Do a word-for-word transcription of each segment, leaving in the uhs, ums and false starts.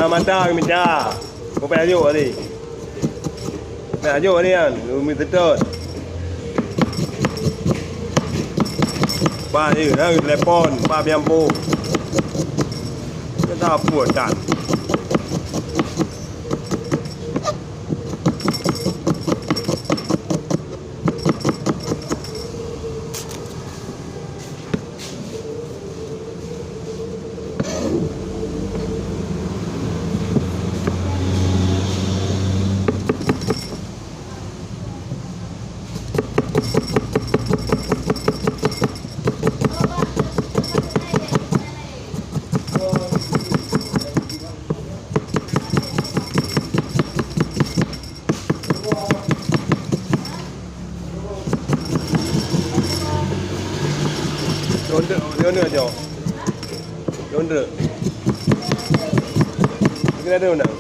Mata mita. Ko payah jok tadi. Payah jok tadi kan. Umi tetot. Ba ye na telepon, ba biampo. Kita buat kan. Lôn treuk, lôn treuk, Jo. Lôn treuk. Kira ada undang.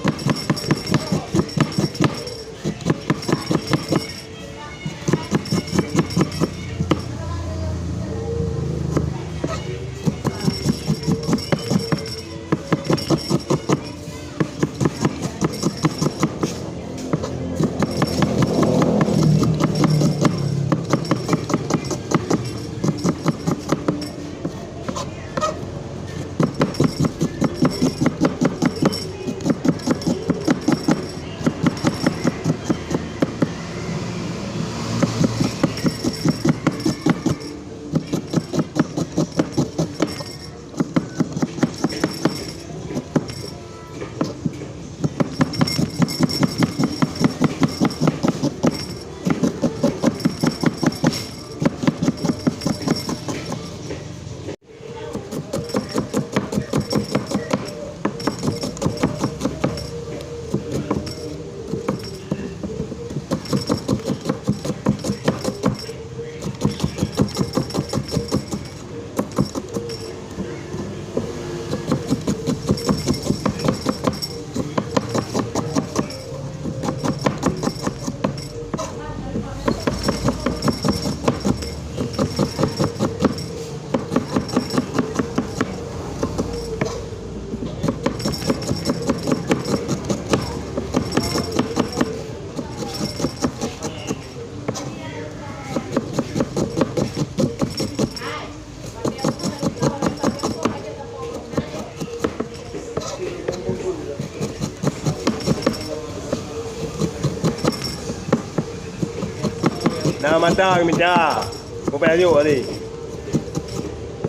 Na mata kami dah. Ko payah jok tadi.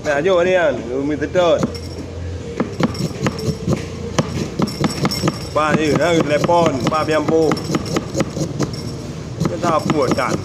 Payah jok tadi kan. Umi tetot. Ba ye na telepon, ba biampo. Kita buat kan.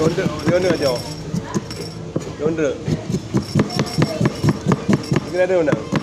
Lôn treuk, lôn treuk, Jo. Lôn treuk. Kira ada undang.